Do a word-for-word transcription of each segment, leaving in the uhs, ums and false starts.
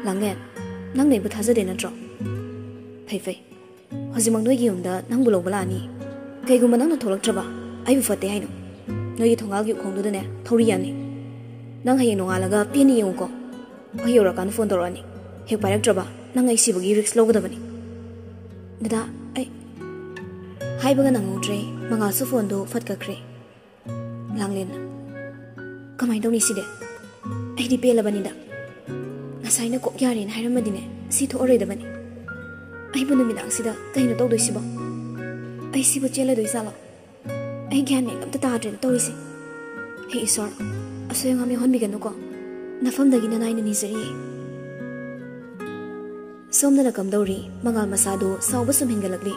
ꯂꯥꯡꯂꯦꯟ, ꯅꯪꯅ ꯑꯩꯕꯨ ꯊꯥꯖꯗꯦ ꯅꯠꯇ꯭ꯔꯣ? ꯐꯩ ꯐꯩ, ꯍꯧꯖꯤꯛꯃꯛ ꯅꯣꯏꯒꯤ ꯌꯨꯝꯗ ꯅꯪꯕꯨ ꯂꯧꯕ ꯂꯥꯛꯑꯅꯤ꯫ ꯀꯩꯒꯨꯝꯕ ꯅꯪꯅ ꯊꯣꯛꯂꯛꯇ꯭ꯔꯕ, ꯑꯩꯕꯨ ꯐꯠꯇꯦ ꯍꯥꯏꯅꯨ꯫ ꯅꯣꯏꯒꯤ ꯊꯣꯡꯒꯥꯜꯒꯤ ꯎꯈꯣꯡꯗꯨꯗꯅꯦ ꯊꯧꯔꯤ ꯌꯥꯟꯅꯤ꯫ ꯅꯪ ꯍꯌꯦꯡ ꯅꯣꯡꯉꯥꯜꯂꯒ ꯄꯦꯟꯅ ꯌꯦꯡꯉꯨꯀꯣ꯫ ꯑꯩ ꯌꯧꯔꯀꯥꯟꯗ ꯐꯣꯟ ꯇꯧꯔꯛꯑꯅꯤ꯫ ꯍꯦꯛ ꯄꯥꯏꯔꯛꯇ꯭ꯔꯕ, ꯅꯪ ꯑꯩ ꯁꯤꯕꯒꯤ ꯔꯤꯛꯁ ꯂꯧꯒꯗꯕꯅꯤ꯫ ꯗꯗꯥ, ꯑꯩ ꯍꯥꯏꯕꯒ ꯅꯪꯍꯧꯗ꯭ꯔꯦ, ꯃꯉꯥꯜꯁꯨ ꯐꯣꯟꯗꯨ ꯐꯠ ꯀꯛꯈ꯭ꯔꯦ꯫ ꯂꯥꯡꯂꯦꯟꯅ, "ꯀꯃꯥꯏꯅ ꯇꯧꯅꯤ ꯁꯤꯗꯤ? ꯑꯩꯗꯤ ꯄꯦꯜꯂꯕꯅꯤꯗ꯫ ꯉꯁꯥꯏꯅ ꯀꯣꯛ ꯌꯥꯔꯦꯅ ꯍꯥꯏꯔꯝꯃꯗꯤꯅꯦ, ꯁꯤ ꯊꯣꯛꯑꯔꯣꯏꯗꯕꯅꯤ꯫ ꯑꯩꯕꯨ ꯅꯨꯃꯤꯗꯥꯡꯁꯤꯗ ꯀꯩꯅꯣ ꯇꯧꯗꯣꯏꯁꯤꯕꯣ? ꯑꯩ ꯁꯤꯕꯨ ꯆꯦꯜꯂꯗꯣꯏ ꯖꯥꯠꯂꯣ? ꯑꯩ ꯒ꯭ꯌꯥꯟ ꯃꯦꯟ ꯑꯝꯇ ꯇꯥꯗ꯭ꯔꯦꯅ ꯇꯧꯔꯤꯁꯦ꯫ ꯍꯦ ꯏꯁꯣꯔ, ꯑꯁꯣꯏ ꯑꯉꯥꯝ ꯌꯥꯎꯍꯟꯕꯤꯒꯅꯨꯀꯣ꯫ ꯅꯐꯝꯗꯒꯤ ꯅꯅꯥꯏꯅ ꯅꯤꯖꯔꯤꯌꯦ꯫" ꯁꯣꯝꯗꯅ ꯀꯝꯗꯧꯔꯤ? ꯃꯉꯥꯜ ꯃꯁꯥꯗꯨ ꯁꯥꯎꯕ ꯁꯨꯝ ꯍꯦꯟꯒꯠꯂꯛꯂꯤ꯫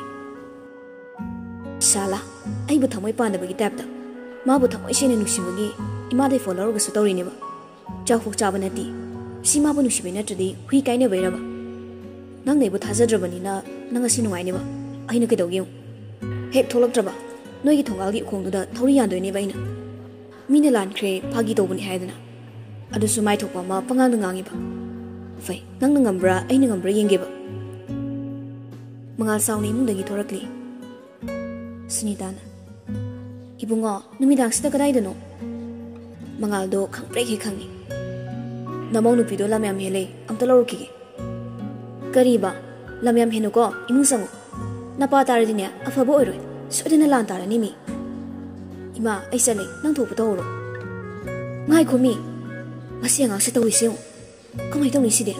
ꯁꯥꯂꯥ, ꯑꯩꯕꯨ ꯊꯃꯣꯏ ꯄꯥꯟꯗꯕꯒꯤ ꯇꯥꯏꯞꯇ꯫ ꯃꯥꯕꯨ ꯊꯃꯣꯏ ꯁꯦꯡꯅ ꯅꯨꯡꯁꯤꯕꯒꯤ ꯏꯃꯥꯗꯩ ꯐꯣꯟ ꯂꯧꯔꯒꯁꯨ ꯇꯧꯔꯤꯅꯦꯕ꯫ ꯆꯥꯛꯐꯥꯎ ꯆꯥꯕ ꯅꯠꯇꯦ꯫ ꯁꯤ ꯃꯥꯕꯨ ꯅꯨꯡꯁꯤꯕꯩ ꯅꯠꯇ꯭ꯔꯗꯤ ꯍꯨꯏ ꯀꯥꯏꯅꯕꯩꯔꯕ? ꯅꯪꯅ ꯑꯩꯕꯨ ꯊꯥꯖꯗ꯭ꯔꯕꯅꯤꯅ ꯅꯪ ꯉꯁꯤ ꯅꯨꯡꯉꯥꯏꯅꯦꯕ꯫ ꯑꯩꯅ ꯀꯩꯗꯧꯒꯦ ꯌꯦꯡꯉꯨ꯫ ꯍꯦꯛ ꯊꯣꯛꯂꯛꯇ꯭ꯔꯕ, ꯅꯣꯏꯒꯤ ꯊꯣꯡꯒꯥꯜꯒꯤ ꯎꯈꯣꯡꯗꯨꯗ ꯊꯧꯔꯤ ꯌꯥꯟꯗꯣꯏꯅꯦꯕ ꯑꯩꯅ꯫ ꯃꯤꯅ ꯂꯥꯟꯈ꯭ꯔꯦ, ꯐꯥꯒꯤ ꯇꯧꯕꯅꯤ ꯍꯥꯏꯗꯅ꯫ ꯑꯗꯨꯁꯨ ꯃꯥꯏ ꯊꯣꯛꯄ ꯑꯃ ꯄꯉꯥꯡꯗ ꯉꯥꯡꯉꯤꯕ꯫ ꯐꯩ, ꯅꯪꯅ ꯉꯝꯕ꯭ꯔꯥ, ꯑꯩꯅ ꯉꯝꯕ꯭ꯔꯥ ꯌꯦꯡꯒꯦꯕ꯫ ꯃꯉꯥꯜ ꯁꯥꯎꯅ ꯏꯃꯨꯡꯗꯒꯤ ꯊꯣꯔꯛꯂꯤ꯫ ꯁꯨꯅꯤꯇꯥꯅ, "ꯏꯕꯨꯡꯉꯣ, ꯅꯨꯃꯤꯗꯥꯡꯁꯤꯗ ꯀꯗꯥꯏꯗꯅꯣ?" ꯃꯉꯥꯜꯗꯣ ꯈꯪꯄ꯭ꯔꯦꯛ ꯍꯦꯛ ꯈꯪꯉꯤ꯫ "ꯅꯃꯧ ꯅꯨꯄꯤꯗꯣ ꯂꯝ ꯌꯥꯝ ꯍꯦꯜꯂꯦ, ꯑꯝꯇ ꯂꯧꯔꯨꯈꯤꯒꯦ꯫" "ꯀꯔꯤꯕ? ꯂꯝ ꯌꯥꯝ ꯍꯦꯟꯅꯨꯀꯣ, ꯏꯃꯨꯡ ꯆꯪꯉꯨ꯫ ꯅꯄꯥ ꯇꯥꯔꯗꯤꯅꯦ, ꯑꯐꯕ ꯑꯣꯏꯔꯣꯏ, ꯁꯣꯏꯗꯅ ꯂꯥꯟ ꯇꯥꯔꯅꯤ ꯃꯤ꯫" "ꯏꯃꯥ, ꯑꯩ ꯆꯠꯂꯦ, ꯅꯪ ꯊꯣꯛꯄ ꯇꯧꯍꯧꯔꯣ꯫" "ꯉꯥꯏꯈꯣ ꯃꯤ, ꯃꯁꯤ ꯑꯉꯥꯡꯁꯦ ꯇꯧꯔꯤꯁꯦ ꯌꯦꯡꯉꯨ꯫ ꯀꯃꯥꯏꯅ ꯇꯧꯅꯤ ꯁꯤꯗꯤ?"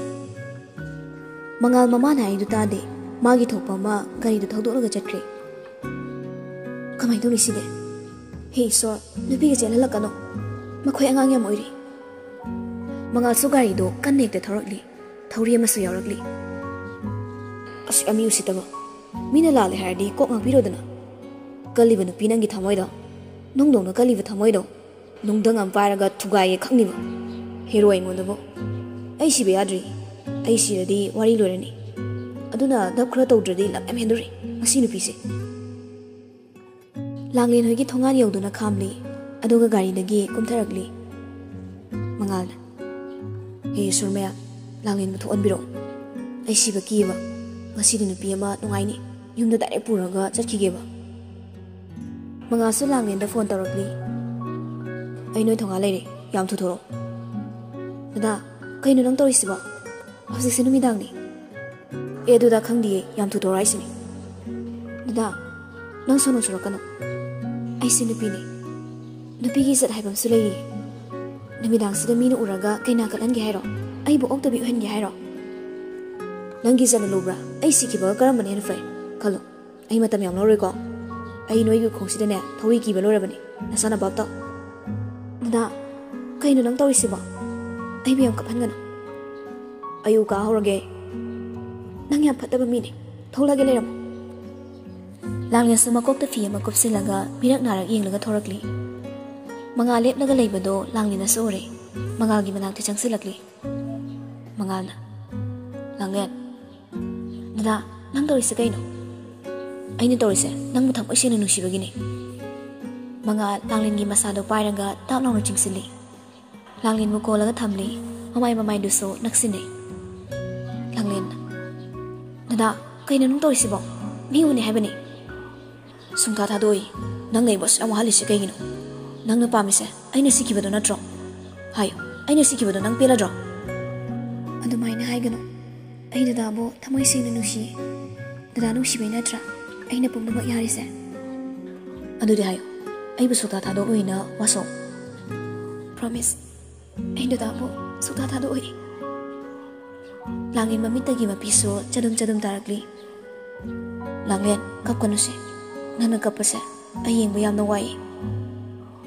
ꯃꯉꯥꯜ ꯃꯃꯥꯅ ꯍꯥꯏꯗꯨ ꯇꯥꯗꯦ꯫ ꯃꯥꯒꯤ ꯊꯣꯛꯄ ꯑꯃ ꯒꯥꯔꯤꯗꯨ ꯊꯧꯗꯣꯛꯂꯒ ꯆꯠꯈ꯭ꯔꯦ꯫ "ꯀꯃꯥꯏꯅ ꯇꯧꯅꯤ ꯁꯤꯗꯤ? ꯍꯦ ꯏꯁꯣꯔ, ꯅꯨꯄꯤꯒ ꯆꯦꯜꯍꯜꯂꯛꯀꯅꯣ꯫ ꯃꯈꯣꯏ ꯑꯉꯥꯡ ꯌꯥꯝ ꯑꯣꯏꯔꯤ꯫" ꯃꯉꯥꯜꯁꯨ ꯒꯥꯔꯤꯗꯨ ꯀꯟꯅ ꯍꯦꯛꯇ ꯊꯧꯔꯛꯂꯤ꯫ ꯊꯧꯔꯤ ꯑꯃꯁꯨ ꯌꯥꯎꯔꯛꯂꯤ꯫ "ꯑꯁꯨꯛ ꯌꯥꯝ ꯃꯤ ꯎꯁꯤꯠꯇꯕ꯫ ꯃꯤꯅ ꯂꯥꯜꯂꯦ ꯍꯥꯏꯔꯗꯤ ꯀꯣꯛ ꯉꯥꯡꯕꯤꯔꯣꯗꯅ꯫ ꯀꯜꯂꯤꯕ ꯅꯨꯄꯤ ꯅꯪꯒꯤ ꯊꯃꯣꯏꯗꯣ꯫ ꯅꯨꯡꯗꯧꯅ ꯀꯜꯂꯤꯕ ꯊꯃꯣꯏꯗꯣ꯫ ꯅꯨꯡꯗꯪ ꯑꯃ ꯄꯥꯏꯔꯒ ꯊꯨꯒꯥꯏꯒꯦ ꯈꯪꯅꯤꯕ꯫ ꯍꯦꯔꯣ ꯑꯩꯉꯣꯟꯗꯕꯨ꯫ ꯑꯩ ꯁꯤꯕ ꯌꯥꯗ꯭ꯔꯤ꯫ ꯑꯩ ꯁꯤꯔꯗꯤ ꯋꯥꯔꯤ ꯂꯣꯏꯔꯅꯤ꯫ ꯑꯗꯨꯅ ꯙꯞ ꯈꯔ ꯇꯧꯗ꯭ꯔꯗꯤ ꯂꯝ ꯌꯥꯝ ꯍꯦꯟꯗꯣꯔꯤ ꯃꯁꯤ ꯅꯨꯄꯤꯁꯦ꯫" ꯂꯥꯡꯂꯦꯟ ꯍꯣꯏꯒꯤ ꯊꯣꯡꯒꯥꯟ ꯌꯧꯗꯨꯅ ꯈꯥꯝꯂꯤ, ꯑꯗꯨꯒ ꯒꯥꯔꯤꯗꯒꯤ ꯀꯨꯝꯊꯔꯛꯂꯤ꯫ ꯃꯉꯥꯜꯅ, ꯑꯦ ꯁꯨꯔꯃꯌꯥ, ꯂꯥꯡꯂꯦꯟꯕꯨ ꯊꯣꯛꯍꯟꯕꯤꯔꯛꯑꯣ꯫ ꯑꯩ ꯁꯤꯕ ꯀꯤꯌꯦꯕ꯫ ꯉꯁꯤꯗꯤ ꯅꯨꯄꯤ ꯑꯃ ꯅꯨꯡꯉꯥꯏꯅꯤ꯫ ꯌꯨꯝꯗ ꯗꯥꯏꯔꯦꯛ ꯄꯨꯔꯒ ꯆꯠꯈꯤꯒꯦꯕ꯫ ꯃꯉꯥꯜꯁꯨ ꯂꯥꯡꯂꯦꯟꯗ ꯐꯣꯟ ꯇꯧꯔꯛꯂꯤ꯫ "ꯑꯩ ꯅꯣꯏ ꯊꯣꯡꯒꯥꯜ ꯂꯩꯔꯦ, ꯌꯥꯝ ꯊꯨꯊꯣꯔꯛꯑꯣ꯫" "ꯗꯗꯥ, ꯀꯩꯅꯣ ꯅꯪ ꯇꯧꯔꯤꯁꯤꯕꯣ? ꯍꯧꯖꯤꯛꯁꯦ ꯅꯨꯃꯤꯗꯥꯡꯅꯤ꯫" "ꯑꯦ, ꯑꯗꯨꯗ ꯈꯪꯗꯤꯌꯦ, ꯌꯥꯝ ꯊꯨꯊꯣꯔꯛꯑꯣ ꯍꯥꯏꯁꯤꯅꯤ꯫" "ꯗꯗꯥ, ꯅꯪ ꯁꯣꯅꯣ ꯁꯨꯔꯛꯀꯅꯨ꯫ ꯑꯩꯁꯦ ꯅꯨꯄꯤꯅꯤ꯫ ꯅꯨꯄꯤꯒꯤ ꯏꯖꯠ ꯍꯥꯏꯕ ꯑꯃꯁꯨ ꯂꯩꯔꯤ꯫ ꯅꯨꯃꯤꯗꯥꯡꯁꯤꯗ ꯃꯤꯅ ꯎꯔꯒ ꯀꯩꯅꯥ ꯀꯠꯍꯟꯒꯦ ꯍꯥꯏꯔꯣ? ꯑꯩꯕꯨ ꯑꯣꯛꯇꯕꯤ ꯑꯣꯏꯍꯟꯒꯦ ꯍꯥꯏꯔꯣ? ꯅꯪꯒꯤ ꯏꯖꯠꯅ ꯂꯨꯕ꯭ꯔꯥ? ꯑꯩ ꯁꯤꯈꯤꯕꯒ ꯀꯔꯝꯕꯅ ꯍꯦꯟꯅ ꯐꯩ? ꯈꯜꯂꯣ꯫ ꯑꯩ ꯃꯇꯝ ꯌꯥꯝ ꯂꯧꯔꯣꯏꯀꯣ꯫ ꯑꯩ ꯅꯣꯏꯒꯤ ꯈꯣꯡꯁꯤꯗꯅꯦ ꯊꯧꯔꯤ ꯀꯤꯕ ꯂꯣꯏꯔꯕꯅꯤ꯫ ꯅꯁꯥꯅ ꯚꯥꯞ ꯇꯧ꯫" "ꯗꯗꯥ, ꯀꯩꯅꯣ ꯅꯪ ꯇꯧꯔꯤꯁꯤꯕꯣ? ꯑꯩꯕꯨ ꯌꯥꯝ ꯀꯞꯍꯟꯒꯅꯨ꯫ ꯑꯩ ꯎ ꯀꯥ ꯍꯧꯔꯒꯦ꯫ ꯅꯪ ꯌꯥꯝ ꯐꯠꯇꯕ ꯃꯤꯅꯤ꯫ ꯊꯣꯛꯂꯛꯑꯒꯦ, ꯂꯩꯔꯝꯃꯣ꯫" ꯂꯥꯡꯂꯦꯟꯁꯨ ꯃꯀꯣꯛꯇ ꯐꯤ ꯑꯃ ꯀꯨꯞꯁꯤꯜꯂꯒ ꯃꯤꯔꯛ ꯅꯥꯔꯛ ꯌꯦꯡꯂꯒ ꯊꯣꯔꯛꯂꯤ꯫ ꯃꯉꯥꯜ ꯂꯦꯞꯂꯒ ꯂꯩꯕꯗꯣ ꯂꯥꯡꯂꯦꯟꯅꯁꯨ ꯎꯔꯦ꯫ ꯃꯉꯥꯜꯒꯤ ꯃꯅꯥꯛꯇ ꯆꯪꯁꯤꯜꯂꯛꯂꯤ꯫ ꯃꯉꯥꯜꯅ, "ꯂꯥꯡꯂꯦꯟ, ꯗꯗꯥ, ꯅꯪ ꯇꯧꯔꯤꯁꯦ ꯀꯩꯅꯣ?" "ꯑꯩꯅ ꯇꯧꯔꯤꯁꯦ ꯅꯪꯕꯨ ꯊꯃꯣꯏ ꯁꯦꯡꯅ ꯅꯨꯡꯁꯤꯕꯒꯤꯅꯦ꯫" ꯃꯉꯥꯜ ꯂꯥꯡꯂꯦꯟꯒꯤ ꯃꯁꯥꯗꯣ ꯄꯥꯏꯔꯒ ꯇꯥꯞ ꯂꯥꯎꯅ ꯆꯤꯡꯁꯤꯜꯂꯤ꯫ ꯂꯥꯡꯂꯦꯟꯕꯨ ꯀꯣꯜꯂꯒ ꯊꯝꯂꯤ꯫ ꯃꯃꯥꯏ ꯃꯃꯥꯏꯗꯨꯁꯨ ꯅꯛꯁꯤꯟꯅꯩ꯫ ꯂꯥꯡꯂꯦꯟꯅ, "ꯗꯗꯥ, ꯀꯩꯅꯣ ꯅꯪ ꯇꯧꯔꯤꯁꯤꯕꯣ? ꯃꯤ ꯎꯅꯤ ꯍꯥꯏꯕꯅꯤ꯫" "ꯁꯨꯡꯊꯥ ꯊꯥꯗꯣꯛꯑꯣꯏ꯫ ꯅꯪꯅ ꯑꯩꯕꯨ ꯑꯁꯨꯛ ꯌꯥꯝ ꯋꯥꯍꯜꯂꯤꯁꯦ ꯀꯩꯒꯤꯅꯣ? ꯅꯪꯅ ꯄꯥꯝꯃꯤꯁꯦ ꯑꯩꯅ ꯁꯤꯈꯤꯕꯗꯣ ꯅꯠꯇ꯭ꯔꯣ? ꯍꯥꯏꯌꯨ, ꯑꯩꯅ ꯁꯤꯈꯤꯕꯗꯣ ꯅꯪ ꯄꯦꯜꯂꯗ꯭ꯔꯣ?" "ꯑꯗꯨꯃꯥꯏꯅ ꯍꯥꯏꯒꯅꯨ꯫ ꯑꯩ ꯗꯗꯥꯕꯨ ꯊꯃꯣꯏ ꯁꯦꯡꯅ ꯅꯨꯡꯁꯤꯌꯦ꯫ ꯗꯗꯥ ꯅꯨꯡꯁꯤꯕꯩ ꯅꯠꯇ꯭ꯔꯥ ꯑꯩꯅ ꯄꯨꯝꯅꯃꯛ ꯌꯥꯔꯤꯁꯦ?" "ꯑꯗꯨꯗꯤ ꯍꯥꯏꯌꯨ, ꯑꯩꯕꯨ ꯁꯨꯛꯊꯥ ꯊꯥꯗꯣꯛꯑꯣꯏꯅ ꯋꯥꯁꯣꯛ꯫" "Promise, ꯑꯩ ꯗꯗꯥꯕꯨ ꯁꯨꯛꯊꯥ ꯊꯥꯗꯣꯛꯑꯣꯏ꯫" ꯂꯥꯡꯂꯦꯟ ꯃꯃꯤꯠꯇꯒꯤ ꯃꯄꯤꯁꯨ ꯆꯗꯨꯝ ꯆꯗꯨꯝ ꯇꯥꯔꯛꯂꯤ꯫ "ꯂꯥꯡꯂꯦꯟ, ꯀꯞꯀꯅꯨꯁꯦ꯫ ꯅꯪꯅ ꯀꯞꯄꯁꯦ ꯑꯩ ꯌꯦꯡꯕ ꯌꯥꯝꯅ ꯋꯥꯏ꯫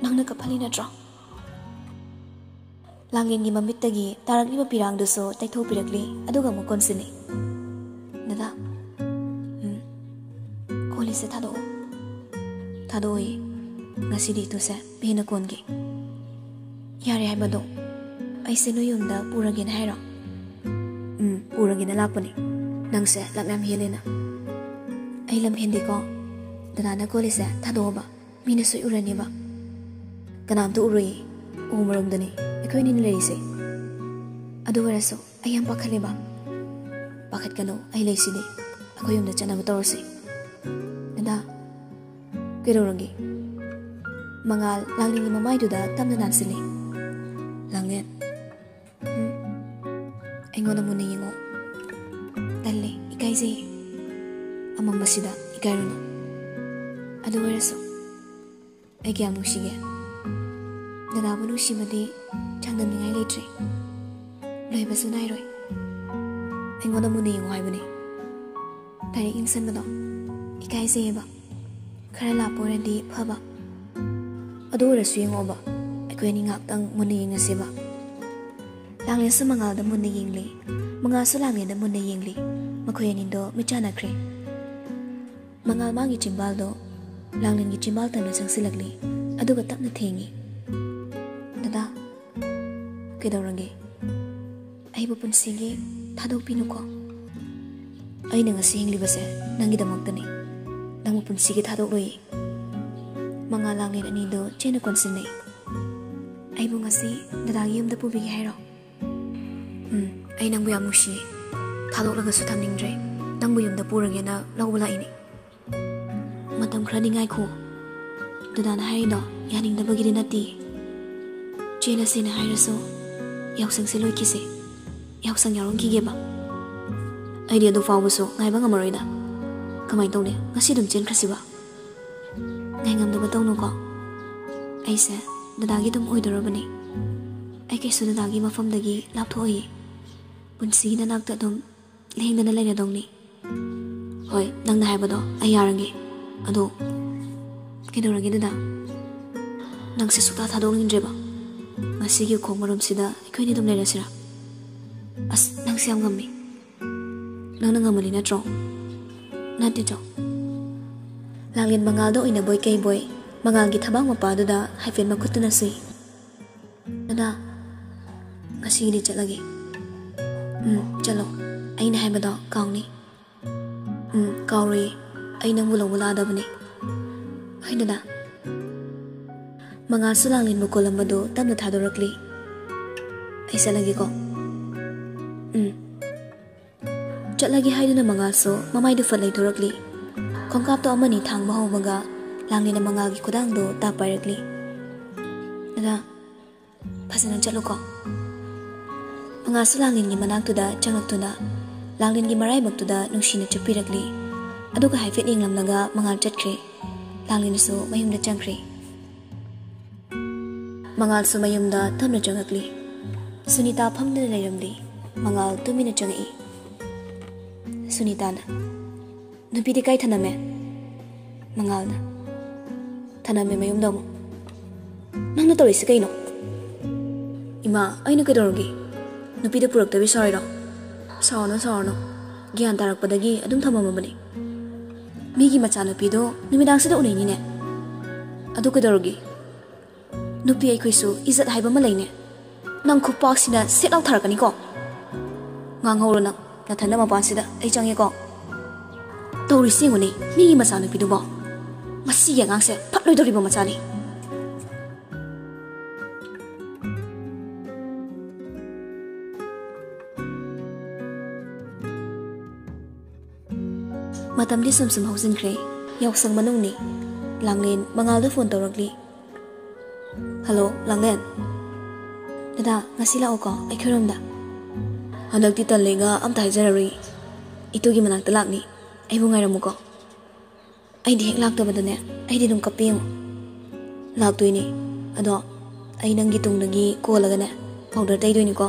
ꯅꯪꯅ ꯀꯞꯍꯜꯂꯤ ꯅꯠꯇ꯭ꯔꯣ?" ꯂꯥꯡꯂꯦꯟꯒꯤ ꯃꯃꯤꯠꯇꯒꯤ ꯇꯥꯔꯛꯂꯤꯕ ꯄꯤꯔꯥꯡꯗꯨꯁꯨ ꯇꯩꯊꯣꯛꯄꯤꯔꯛꯂꯤ, ꯑꯗꯨꯒ ꯑꯃꯨꯛ ꯀꯣꯟꯁꯤꯜꯂꯤ꯫ "ꯗꯗꯥ, ꯎꯝ, ꯀꯣꯜꯂꯤꯁꯦ ꯊꯥꯗꯣꯛꯑꯣ꯫" "ꯊꯥꯗꯣꯛꯑꯣꯏ꯫ ꯉꯁꯤꯗꯤ ꯏꯇꯨꯁꯦ ꯄꯦꯟꯅ ꯀꯣꯟꯒꯦ꯫" "ꯌꯥꯔꯦ ꯍꯥꯏꯕꯗꯣ? ꯑꯩꯁꯦ ꯅꯣꯏ ꯌꯨꯝꯗ ꯄꯨꯔꯒꯦꯅ ꯍꯥꯏꯔꯣ?" "ꯎꯝ, ꯄꯨꯔꯒꯦꯅ ꯂꯥꯛꯄꯅꯦ꯫ ꯅꯪꯁꯦ ꯂꯝ ꯌꯥꯝ ꯍꯦꯜꯂꯦꯅ꯫ ꯑꯩ ꯂꯝ ꯍꯦꯟꯗꯦꯀꯣ꯫ ꯗꯗꯥꯅ ꯀꯣꯜꯂꯤꯁꯦ ꯊꯥꯗꯣꯛꯑꯣꯕ꯫ ꯃꯤꯅ ꯁꯣꯏ ꯎꯔꯅꯦꯕ꯫" "ꯀꯅꯥꯝꯇ ꯎꯔꯣꯏꯌꯦ꯫ ꯎ ꯃꯔꯨꯝꯗꯅꯦ ꯑꯩꯈꯣꯏ ꯑꯅꯤꯅ ꯂꯩꯔꯤꯁꯦ꯫" ꯑꯗꯨ ꯑꯣꯏꯔꯁꯨ ꯑꯩ ꯌꯥꯝ ꯄꯥꯈꯠꯂꯦꯕ꯫ ꯄꯥꯈꯠꯀꯅꯨ, ꯑꯩ ꯂꯩꯁꯤꯗꯤ꯫ ꯑꯩꯈꯣꯏ ꯌꯨꯝꯗ ꯆꯠꯅꯕ ꯇꯧꯔꯁꯤ꯫ ꯗꯗꯥ, ꯀꯩꯗꯧꯔꯒꯦ? ꯃꯉꯥꯜ ꯂꯥꯡꯂꯦꯟꯒꯤ ꯃꯃꯥꯏꯗꯨꯗ ꯇꯞꯅ ꯅꯥꯟꯁꯤꯜꯂꯤ꯫ ꯂꯥꯡꯂꯦꯟ, ꯎꯝ? ꯑꯩꯉꯣꯟꯗ ꯃꯨꯟꯅ ꯌꯦꯡꯉꯣ꯫ ꯇꯜꯂꯦ, ꯏꯀꯥꯏꯖꯩ꯫ ꯑꯃꯝꯕꯁꯤꯗ ꯏꯀꯥꯏꯔꯨꯅꯨ꯫ ꯑꯗꯨ ꯑꯣꯏꯔꯁꯨ ꯑꯩ ꯀꯌꯥꯝ ꯅꯨꯡꯁꯤꯒꯦ꯫ ꯗꯗꯥꯕꯨ ꯅꯨꯡꯁꯤꯕꯗꯤ ꯆꯥꯡꯗꯝꯅꯤꯡꯉꯥꯏ ꯂꯩꯇ꯭ꯔꯦ꯫ ꯂꯣꯏꯕꯁꯨ ꯅꯥꯏꯔꯣꯏ꯫ ꯑꯩꯉꯣꯟꯗ ꯃꯨꯟꯅ ꯌꯦꯡꯉꯣ ꯍꯥꯏꯕꯅꯦ꯫ ꯗꯥꯏꯔꯦꯛ ꯌꯦꯡꯁꯟꯕꯗꯣ ꯏꯀꯥꯏꯖꯩꯌꯦꯕ꯫ ꯈꯔ ꯂꯥꯞꯄ ꯑꯣꯏꯔꯗꯤ ꯐꯕ꯫ ꯑꯗꯨ ꯑꯣꯏꯔꯁꯨ ꯌꯦꯡꯉꯣꯕ, ꯑꯩꯈꯣꯏ ꯑꯅꯤ ꯉꯥꯏꯍꯥꯛꯇꯪ ꯃꯨꯟꯅ ꯌꯦꯡꯉꯁꯦꯕ꯫ ꯂꯥꯡꯂꯦꯟꯁꯨ ꯃꯉꯥꯜꯗ ꯃꯨꯟꯅ ꯌꯦꯡꯂꯤ, ꯃꯉꯥꯜꯁꯨ ꯂꯥꯡꯂꯦꯟꯗ ꯃꯨꯟꯅ ꯌꯦꯡꯂꯤ꯫ ꯃꯈꯣꯏ ꯑꯅꯤꯗꯣ ꯃꯤꯠ ꯆꯥꯟꯅꯈ꯭ꯔꯦ꯫ ꯃꯉꯥꯜ ꯃꯥꯒꯤ ꯆꯤꯝꯕꯥꯜꯗꯣ ꯂꯥꯡꯂꯦꯟꯒꯤ ꯆꯤꯝꯕꯥꯜ ꯇꯝꯅ ꯆꯪꯁꯤꯜꯂꯛꯂꯤ, ꯑꯗꯨꯒ ꯇꯞꯅ ꯊꯦꯡꯉꯤ꯫ "ꯗꯗꯥ, ꯀꯩꯗꯧꯔꯒꯦ? ꯑꯩꯕꯨ ꯄꯨꯟꯁꯤꯒꯤ ꯊꯥꯗꯣꯛꯄꯤꯅꯨꯀꯣ꯫ ꯑꯩꯅ ꯉꯁꯤ ꯍꯤꯡꯂꯤꯕꯁꯦ ꯅꯪꯒꯤꯗꯃꯛꯇꯅꯤ꯫ ꯅꯪꯕꯨ ꯄꯨꯟꯁꯤꯒꯤ ꯊꯥꯗꯣꯛꯂꯣꯏꯌꯦ꯫" ꯃꯉꯥꯜ ꯂꯥꯡꯂꯦꯟ ꯑꯅꯤꯗꯣ ꯆꯦꯠꯅ ꯀꯣꯟꯁꯤꯟꯅꯩ꯫ "ꯑꯩꯕꯨ ꯉꯁꯤ ꯗꯗꯥꯒꯤ ꯌꯨꯝꯗ ꯄꯨꯕꯤꯒꯦ ꯍꯥꯏꯔꯣ?" "ꯎꯝ, ꯑꯩ ꯅꯪꯕꯨ ꯌꯥꯝ ꯅꯨꯡꯁꯤꯌꯦ꯫ ꯊꯥꯗꯣꯛꯂꯒꯁꯨ ꯊꯝꯅꯤꯡꯗ꯭ꯔꯦ꯫ ꯅꯪꯕꯨ ꯌꯨꯝꯗ ꯄꯨꯔꯒꯦꯅ ꯂꯧꯕ ꯂꯥꯛꯏꯅꯦ꯫" "ꯃꯇꯝ ꯈꯔꯗꯤ ꯉꯥꯏꯈꯣ꯫ ꯗꯗꯥꯅ ꯍꯥꯏꯔꯤꯗꯣ ꯌꯥꯅꯤꯡꯗꯕꯒꯤꯗꯤ ꯅꯠꯇꯦ꯫ ꯆꯦꯜꯂꯁꯦꯅ ꯍꯥꯏꯔꯁꯨ ꯌꯥꯎꯁꯪꯁꯦ ꯂꯣꯏꯈꯤꯁꯦ꯫ ꯌꯥꯎꯁꯪ ꯌꯥꯎꯔꯝꯈꯤꯒꯦꯕ꯫ ꯑꯩꯗꯤ ꯑꯗꯨ ꯐꯥꯎꯕꯁꯨ ꯉꯥꯏꯕ ꯉꯝꯃꯔꯣꯏꯗ꯫ ꯀꯃꯥꯏꯅ ꯇꯧꯅꯤ? ꯉꯁꯤ ꯑꯗꯨꯝ ꯆꯦꯟꯈ꯭ꯔꯁꯤꯕ?" "ꯉꯥꯏꯉꯝꯗꯕ ꯇꯧꯅꯨꯀꯣ꯫ ꯑꯩꯁꯦ ꯗꯗꯥꯒꯤ ꯑꯗꯨꯝ ꯑꯣꯏꯗꯣꯔꯕꯅꯤ꯫ ꯑꯩ ꯀꯩꯁꯨ ꯗꯗꯥꯒꯤ ꯃꯐꯝꯗꯒꯤ ꯂꯥꯞꯊꯣꯛꯑꯣꯏꯌꯦ꯫ ꯄꯨꯟꯁꯤꯒꯤ ꯅꯅꯥꯛꯇ ꯑꯗꯨꯝ ꯂꯦꯡꯗꯅ ꯂꯩꯔꯗꯧꯅꯤ꯫" "ꯍꯣꯏ, ꯅꯪꯅ ꯍꯥꯏꯕꯗꯣ ꯑꯩ ꯌꯥꯔꯒꯦ꯫ ꯑꯗꯣ ꯀꯩꯗꯧꯔꯒꯦ ꯗꯗꯥ? ꯅꯪꯁꯦ ꯁꯨꯛꯊꯥ ꯊꯥꯗꯣꯛꯅꯤꯡꯗ꯭ꯔꯦꯕ? ꯉꯁꯤꯒꯤ ꯎꯈꯣꯡ ꯃꯔꯨꯝꯁꯤꯗ ꯑꯩꯈꯣꯏꯅꯤ ꯑꯗꯨꯝ ꯂꯩꯔꯁꯤꯔꯥ? ꯑꯁ, ꯅꯪꯁꯦ ꯌꯥꯝ ꯉꯝꯃꯤ꯫ ꯅꯪꯅ ꯉꯝꯃꯅꯤ ꯅꯠꯇ꯭ꯔꯣ? ꯅꯠꯇꯦ ꯆꯣ꯫" ꯂꯥꯡꯂꯦꯟ ꯃꯉꯥꯜꯗ ꯑꯣꯏꯅꯕꯣꯏ ꯀꯩꯕꯣꯏ ꯃꯉꯥꯜꯒꯤ ꯊꯕꯥꯛ ꯃꯄꯥꯗꯨꯗ ꯍꯥꯏꯐꯦꯠ ꯃꯈꯨꯠꯇꯨꯅ ꯁꯨꯏ꯫ "ꯗꯗꯥ, ꯉꯁꯤꯒꯤꯗꯤ ꯆꯠꯂꯒꯦ꯫" "ꯎꯝ, ꯆꯠꯂꯣ꯫ ꯑꯩꯅ ꯍꯥꯏꯕꯗꯣ ꯀꯥꯎꯅꯤ꯫" "ꯎꯝ, ꯀꯥꯎꯔꯣꯏꯌꯦ꯫ ꯑꯩ ꯅꯪꯕꯨ ꯂꯧꯕ ꯂꯥꯛꯑꯗꯕꯅꯦ꯫" "ꯍꯣꯏ ꯗꯗꯥ꯫" ꯃꯉꯥꯜꯁꯨ ꯂꯥꯡꯂꯦꯟꯕꯨ ꯀꯣꯜꯂꯝꯕꯗꯨ ꯇꯞꯅ ꯊꯥꯗꯣꯔꯛꯂꯤ꯫ "ꯑꯩ ꯆꯠꯂꯒꯦꯀꯣ꯫" ꯆꯠꯂꯒꯦ ꯍꯥꯏꯗꯨꯅ ꯃꯉꯥꯜꯁꯨ ꯃꯃꯥꯏꯗꯨ ꯐꯠ ꯂꯩꯊꯣꯔꯛꯂꯤ꯫ ꯈꯣꯡꯀꯥꯞꯇꯣ ꯑꯃꯅꯤ ꯊꯥꯡꯕ ꯍꯧꯕꯒ ꯂꯥꯡꯂꯦꯟꯅ ꯃꯉꯥꯜꯒꯤ ꯈꯨꯗꯥꯡꯗꯨ ꯇꯥꯞ ꯄꯥꯏꯔꯛꯂꯤ꯫ "ꯗꯗꯥ, ꯐꯖꯅ ꯆꯠꯂꯨꯀꯣ꯫" ꯃꯉꯥꯜꯁꯨ ꯂꯥꯡꯂꯦꯟꯒꯤ ꯃꯅꯥꯛꯇꯨꯗ ꯆꯪꯂꯛꯇꯨꯅ ꯂꯥꯡꯂꯦꯟꯒꯤ ꯃꯔꯥꯏꯕꯛꯇꯨꯗ ꯅꯨꯡꯁꯤꯅ ꯆꯨꯞꯄꯤꯔꯛꯂꯤ꯫ ꯑꯗꯨꯒ ꯍꯥꯏꯐꯦꯠ ꯌꯦꯡꯂꯝꯂꯒ ꯃꯉꯥꯜ ꯆꯠꯈ꯭ꯔꯦ꯫ ꯂꯥꯡꯂꯦꯟꯁꯨ ꯃꯌꯨꯝꯗ ꯆꯪꯈ꯭ꯔꯦ꯫ ꯃꯉꯥꯜꯁꯨ ꯃꯌꯨꯝꯗ ꯇꯞꯅ ꯆꯪꯂꯛꯂꯤ꯫ ꯁꯨꯅꯤꯇꯥ ꯐꯝꯗꯨꯅ ꯂꯩꯔꯝꯂꯤ꯫ ꯃꯉꯥꯜ ꯇꯨꯃꯤꯟꯅ ꯆꯪꯉꯛꯏ꯫ ꯁꯨꯅꯤꯇꯥꯅ, "ꯅꯨꯄꯤꯗꯤ ꯀꯥꯏ ꯊꯅꯝꯃꯦ?" ꯃꯉꯥꯜꯅ, "ꯊꯅꯝꯃꯦ ꯃꯌꯨꯝꯗ ꯑꯃꯨꯛ꯫" "ꯅꯪꯅ ꯇꯧꯔꯤꯁꯤ ꯀꯩꯅꯣ?" "ꯏꯃꯥ, ꯑꯩꯅ ꯀꯩꯗꯧꯔꯒꯦ? ꯅꯨꯄꯤꯗ ꯄꯨꯔꯛꯇꯕꯤ ꯁꯥꯎꯔꯤꯔꯣ?" "ꯁꯥꯎꯔꯅꯨ, ꯁꯥꯎꯔꯅꯨ꯫ ꯒ꯭ꯌꯥꯟ ꯇꯥꯔꯛꯄꯗꯒꯤ ꯑꯗꯨꯝ ꯊꯝꯃꯝꯃꯕꯅꯤ꯫ ꯃꯤꯒꯤ ꯃꯆꯥꯅꯨꯄꯤꯗꯣ ꯅꯨꯃꯤꯗꯥꯡꯁꯤꯗ ꯎꯅꯩꯅꯤꯅꯦ꯫ ꯑꯗꯨ ꯀꯩꯗꯧꯔꯒꯦ? ꯅꯨꯄꯤ ꯑꯩꯈꯣꯏꯁꯨ ꯏꯖꯠ ꯍꯥꯏꯕ ꯑꯃ ꯂꯩꯅꯦ꯫ ꯅꯪ ꯈꯨꯄꯥꯛꯁꯤꯅ ꯁꯦꯠ ꯂꯥꯎ ꯊꯥꯔꯛꯀꯅꯤꯀꯣ꯫ ꯉꯥꯡꯍꯧꯔꯣ ꯅꯪ, ꯅꯊꯟꯗ ꯃꯄꯥꯟꯁꯤꯗ ꯑꯩ ꯆꯪꯉꯦꯀꯣ꯫" "ꯇꯧꯔꯤꯁꯤ ꯌꯦꯡꯉꯨꯅꯦ, ꯃꯤꯒꯤ ꯃꯆꯥꯅꯨꯄꯤꯗꯨꯕꯣ꯫ ꯃꯁꯤꯒꯤ ꯑꯉꯥꯡꯁꯦ ꯐꯠꯂꯣꯏꯗꯧꯔꯤꯕ ꯃꯆꯥꯅꯤ꯫" ꯃꯇꯝꯗꯤ ꯁꯨꯝ ꯁꯨꯝ ꯍꯧꯖꯤꯟꯈ꯭ꯔꯦ꯫ ꯌꯥꯎꯁꯪ ꯃꯅꯨꯡꯅꯤ꯫ ꯂꯥꯡꯂꯦꯟ ꯃꯉꯥꯜꯗ ꯐꯣꯟ ꯇꯧꯔꯛꯂꯤ꯫ "ꯍꯜꯂꯣ, ꯂꯥꯡꯂꯦꯟ꯫ ꯗꯗꯥ, ꯉꯁꯤ ꯂꯥꯛꯑꯣꯀꯣ ꯑꯩꯈꯣꯏꯔꯣꯝꯗ꯫" "ꯍꯟꯗꯛꯇꯤ ꯇꯜꯂꯦ, ꯉꯥ ꯑꯝꯇ ꯍꯥꯏꯖꯔꯔꯣꯏ꯫ ꯏꯇꯨꯒꯤ ꯃꯅꯥꯛꯇ ꯂꯥꯛꯅꯤ꯫ ꯑꯩꯕꯨ ꯉꯥꯏꯔꯝꯃꯨꯀꯣ꯫" "ꯑꯩꯗꯤ ꯍꯦꯛ ꯂꯥꯛꯇꯕꯗꯅꯦ, ꯑꯩꯗꯤ ꯑꯗꯨꯝ ꯀꯞꯄꯦ ꯌꯦꯡꯉꯣ꯫" "ꯂꯥꯛꯇꯣꯏꯅꯤ꯫ ꯑꯗꯣ ꯑꯩ ꯅꯪꯒꯤ ꯇꯨꯡꯗꯒꯤ ꯀꯣꯜꯂꯒꯅꯦ, ꯄꯥꯎꯗꯔ ꯇꯩꯗꯣꯏꯅꯤꯀꯣ꯫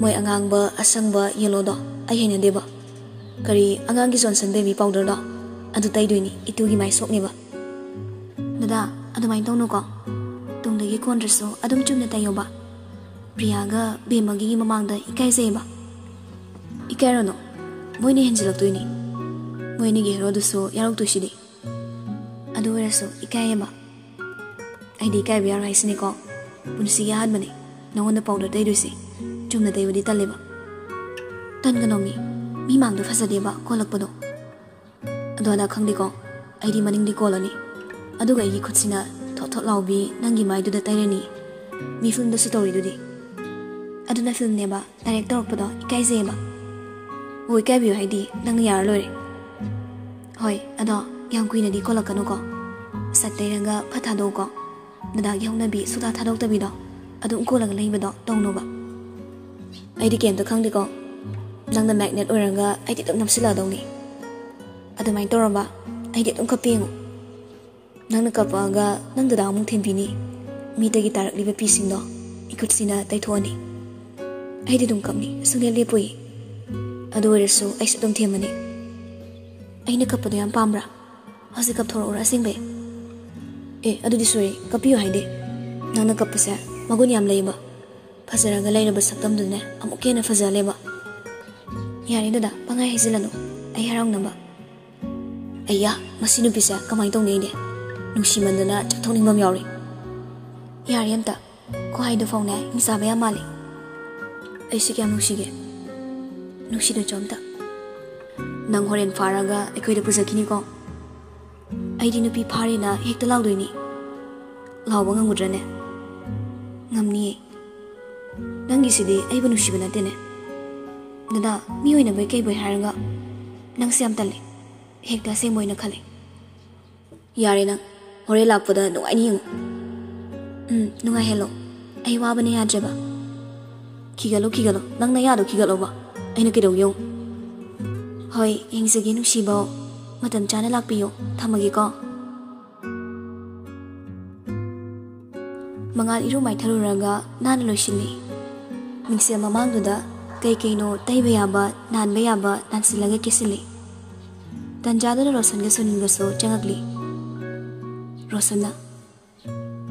ꯃꯣꯏ ꯑꯉꯥꯡꯕ, ꯑꯁꯪꯕ, ꯌꯦꯂꯣꯗꯣ ꯑꯩ ꯍꯩꯅꯗꯦꯕ꯫ ꯀꯔꯤ, ꯑꯉꯥꯡꯒꯤ ꯖꯣꯟꯁꯟ ꯕꯦꯕꯤ ꯄꯥꯎꯗꯔꯗꯣ, ꯑꯗꯨ ꯇꯩꯗꯣꯏꯅꯤ, ꯏꯇꯨꯒꯤ ꯃꯥꯏ ꯁꯣꯛꯅꯦꯕ꯫" "ꯗꯗꯥ, ꯑꯗꯨꯃꯥꯏꯅ ꯇꯧꯅꯨꯀꯣ꯫ ꯇꯨꯡꯗꯒꯤ ꯀꯣꯟꯗ꯭ꯔꯁꯨ ꯑꯗꯨꯝ ꯆꯨꯝꯅ ꯇꯩꯌꯣꯕ꯫ ꯄ꯭ꯔꯤꯌꯥꯒ ꯕꯦꯝꯃꯒꯤ ꯃꯃꯥꯡꯗ ꯏꯀꯥꯏꯖꯩꯌꯦꯕ꯫" "ꯏꯀꯥꯏꯔꯨꯅꯨ, ꯃꯣꯏꯅ ꯍꯦꯟꯖꯤꯜꯂꯛꯇꯣꯏꯅꯤ꯫ ꯃꯣꯏ ꯑꯅꯤꯒꯤ ꯍꯦꯔꯣꯗꯨꯁꯨ ꯌꯥꯎꯔꯛꯇꯣꯏꯁꯤꯗꯤ꯫ ꯑꯗꯨ ꯑꯣꯏꯔꯁꯨ ꯏꯀꯥꯏꯌꯦꯕ꯫" "ꯑꯩꯗꯤ ꯏꯀꯥꯏꯕ ꯌꯥꯔꯣꯏ ꯍꯥꯏꯁꯤꯅꯤꯀꯣ꯫ ꯄꯨꯟꯁꯤꯒꯤ ꯑꯍꯥꯟꯕꯅꯤ ꯅꯉꯣꯟꯗ ꯄꯥꯎꯗꯔ ꯇꯩꯗꯣꯏꯁꯦ꯫ ꯆꯨꯝꯅ ꯇꯩꯕꯗꯤ ꯇꯜꯂꯦꯕ꯫" "ꯇꯟꯒꯅꯣꯃꯤ, ꯃꯤ ꯃꯥꯡꯗ ꯐꯖꯗꯦꯕ ꯀꯣꯜꯂꯛꯄꯗꯣ꯫ ꯑꯗꯣ ꯍꯟꯗꯛ ꯈꯪꯗꯦꯀꯣ, ꯑꯩꯗꯤ ꯃꯅꯤꯡꯗꯤ ꯀꯣꯜꯂꯅꯤ꯫ ꯑꯗꯨꯒ ꯑꯩꯒꯤ ꯈꯨꯠꯁꯤꯅ ꯊꯣꯠ ꯊꯣꯠ ꯂꯥꯎꯕꯤ ꯅꯪꯒꯤ ꯃꯥꯏꯗꯨꯗ ꯇꯩꯔꯅꯤ꯫ ꯃꯤ ꯐꯤꯂꯝꯗꯁꯨ ꯇꯧꯔꯤꯗꯨꯗꯤ꯫ ꯑꯗꯨꯅ ꯐꯤꯂꯝꯅꯦꯕ, ꯗꯥꯏꯔꯦꯛ ꯇꯧꯔꯛꯄꯗꯣ ꯏꯀꯥꯏꯖꯩꯌꯦꯕ꯫" ꯍꯣꯏ, ꯀꯥꯏꯕꯤꯌꯨ ꯍꯥꯏꯗꯤ ꯅꯪꯅ ꯌꯥꯔ ꯂꯣꯏꯔꯦ꯫ ꯍꯣꯏ, ꯑꯗꯣ ꯌꯥꯝ ꯀꯨꯏꯅꯗꯤ ꯀꯣꯜꯂꯛꯀꯅꯨꯀꯣ꯫ ꯁꯠ ꯂꯩꯔꯒ ꯐꯠ ꯊꯥꯗꯣꯛꯎꯀꯣ꯫ ꯗꯗꯥꯒꯤ ꯍꯧꯅꯕꯤ ꯁꯨꯛꯊꯥ ꯊꯥꯗꯣꯛꯇꯕꯤꯗꯣ ꯑꯗꯨꯝ ꯀꯣꯜꯂꯒ ꯂꯩꯕꯗꯣ ꯇꯧꯅꯣꯕ꯫ ꯑꯩꯗꯤ ꯀꯩꯝꯇ ꯈꯪꯗꯦꯀꯣ꯫ ꯅꯪꯅ ꯃꯦꯒꯅꯦꯠ ꯑꯣꯏꯔꯒ ꯑꯩꯗꯤ ꯑꯗꯨꯝ ꯅꯞꯁꯤꯜꯂꯛꯑꯗꯧꯅꯤ꯫ ꯑꯗꯨꯃꯥꯏꯅ ꯇꯧꯔꯕ ꯑꯩꯗꯤ ꯑꯗꯨꯝ ꯀꯞꯄ ꯌꯦꯡꯉꯨ꯫ ꯅꯪꯅ ꯀꯞꯄꯛꯑꯒ ꯅꯪ ꯗꯗꯥ ꯑꯃꯨꯛ ꯊꯦꯝꯕꯤꯅꯤ꯫ ꯃꯤꯇꯒꯤ ꯇꯥꯔꯛꯂꯤꯕ ꯄꯤꯁꯤꯡꯗꯣ ꯏꯈꯨꯠꯁꯤꯅ ꯇꯩꯊꯣꯛꯑꯅꯤ꯫ ꯑꯩꯗꯤ ꯑꯗꯨꯝ ꯀꯞꯅꯤ, ꯁꯨꯡꯂꯦꯞ ꯂꯦꯞꯄꯣꯏ꯫ ꯑꯗꯨ ꯑꯣꯏꯔꯁꯨ ꯑꯩꯁꯨ ꯑꯗꯨꯝ ꯊꯦꯝꯃꯅꯤ꯫ ꯑꯩꯅ ꯀꯞꯄꯗꯣ ꯌꯥꯝ ꯄꯥꯝꯕ꯭ꯔꯥ? ꯍꯧꯖꯤꯛ ꯀꯞꯊꯣꯔꯛꯎꯔꯥ ꯑꯁꯦꯡꯕꯩ? ꯑꯦ, ꯑꯗꯨꯗꯤ ꯁꯣꯔꯤ, ꯀꯞꯄꯤꯌꯨ ꯍꯥꯏꯗꯦ꯫ ꯅꯪꯅ ꯀꯞꯄꯁꯦ ꯃꯒꯨꯟ ꯌꯥꯝ ꯂꯩꯌꯦꯕ꯫ ꯐꯖꯔꯒ ꯂꯩꯔꯕ ꯁꯛꯇꯝꯗꯨꯅꯦ ꯑꯃꯨꯛꯀ ꯍꯦꯟꯅ ꯐꯖꯍꯜꯂꯦꯕ꯫ ꯌꯥꯔꯦ ꯗꯗꯥ, ꯄꯪꯍꯥꯏ ꯍꯥꯏꯖꯤꯜꯂꯅꯨ꯫ ꯑꯩ ꯍꯔꯥꯎꯅꯕ꯫ ꯑꯩꯌꯥ, ꯃꯁꯤ ꯅꯨꯄꯤꯁꯦ ꯀꯃꯥꯏꯅ ꯇꯧꯅꯤ ꯑꯩꯗꯤ? ꯅꯨꯡꯁꯤꯃꯟꯗꯅ ꯆꯠꯊꯣꯛꯅꯤꯡꯕ ꯑꯃ ꯌꯥꯎꯔꯦ꯫ ꯌꯥꯔꯦ ꯑꯝꯇ꯫ ꯈꯨꯍꯥꯏꯗꯨ ꯐꯥꯎꯅꯦ ꯍꯤꯡꯆꯥꯕ ꯌꯥꯝ ꯃꯥꯜꯂꯤ꯫ ꯑꯩꯁꯤ ꯀꯌꯥꯝ ꯅꯨꯡꯁꯤꯒꯦ? ꯅꯨꯡꯁꯤꯗꯣꯏ ꯆꯣꯝꯇ꯫ ꯅꯪ ꯍꯣꯔꯦꯟ ꯐꯥꯔꯒ ꯑꯩꯈꯣꯏꯗ ꯄꯨꯖꯈꯤꯅꯤꯀꯣ꯫ ꯑꯩꯗꯤ ꯅꯨꯄꯤ ꯐꯥꯔꯦꯅ ꯍꯦꯛꯇ ꯂꯥꯎꯗꯣꯏꯅꯤ꯫ ꯂꯥꯎꯕ ꯉꯝꯒꯗ꯭ꯔꯅꯦ? ꯉꯝꯅꯤꯌꯦ꯫ ꯅꯪꯒꯤꯁꯤꯗꯤ ꯑꯩꯕꯨ ꯅꯨꯡꯁꯤꯕ ꯅꯠꯇꯦꯅꯦ꯫ ꯗꯗꯥ, ꯃꯤ ꯑꯣꯏꯅꯕꯩ ꯀꯩꯕꯩ ꯍꯥꯏꯔꯒ ꯅꯪꯁꯦ ꯌꯥꯝ ꯇꯜꯂꯦ꯫ ꯍꯦꯛꯇ ꯑꯁꯦꯡꯕ ꯑꯣꯏꯅ ꯈꯜꯂꯦ꯫ ꯌꯥꯔꯦ ꯅꯪ, ꯍꯣꯔꯦꯟ ꯂꯥꯛꯄꯗ ꯅꯨꯡꯉꯥꯏꯅ ꯌꯦꯡꯉꯨ꯫ ꯎꯝ, ꯅꯨꯡꯉꯥꯏꯍꯜꯂꯣ꯫ ꯑꯩ ꯋꯥꯕꯅ ꯌꯥꯗ꯭ꯔꯦꯕ꯫ ꯈꯤꯒꯠꯂꯣ, ꯈꯤꯒꯠꯂꯣ꯫ ꯅꯪ ꯅꯌꯥꯗꯣ ꯈꯤꯒꯠꯂꯣꯕ꯫ ꯑꯩꯅ ꯀꯩꯗꯧꯒꯦ ꯌꯦꯡꯉꯨ꯫ ꯍꯣꯏ, ꯌꯦꯡꯖꯒꯦ ꯅꯨꯡꯁꯤꯕꯧ꯫ ꯃꯇꯝ ꯆꯥꯅ ꯂꯥꯛꯄꯤꯌꯣ꯫ ꯊꯝꯃꯒꯦꯀꯣ꯫ ꯃꯉꯥꯜ ꯏꯔꯨ ꯃꯥꯏꯊꯔꯨꯔꯒ ꯅꯥꯟꯅ ꯂꯣꯏꯁꯤꯜꯂꯤ꯫ ꯃꯤꯡꯁꯦꯜ ꯃꯃꯥꯡꯗꯨꯗ ꯀꯩ ꯀꯩꯅꯣ ꯇꯩꯕ ꯌꯥꯕ, ꯅꯥꯟꯕ ꯌꯥꯕ ꯅꯥꯟꯁꯤꯜꯂꯒ ꯀꯦꯁꯤꯜꯂꯤ꯫ ꯇꯟꯖꯥꯗꯨꯗ ꯔꯣꯁꯟꯒ ꯁꯨꯅꯤꯜꯒꯁꯨ ꯆꯪꯉꯛꯂꯤ꯫ ꯔꯣꯁꯟꯅ,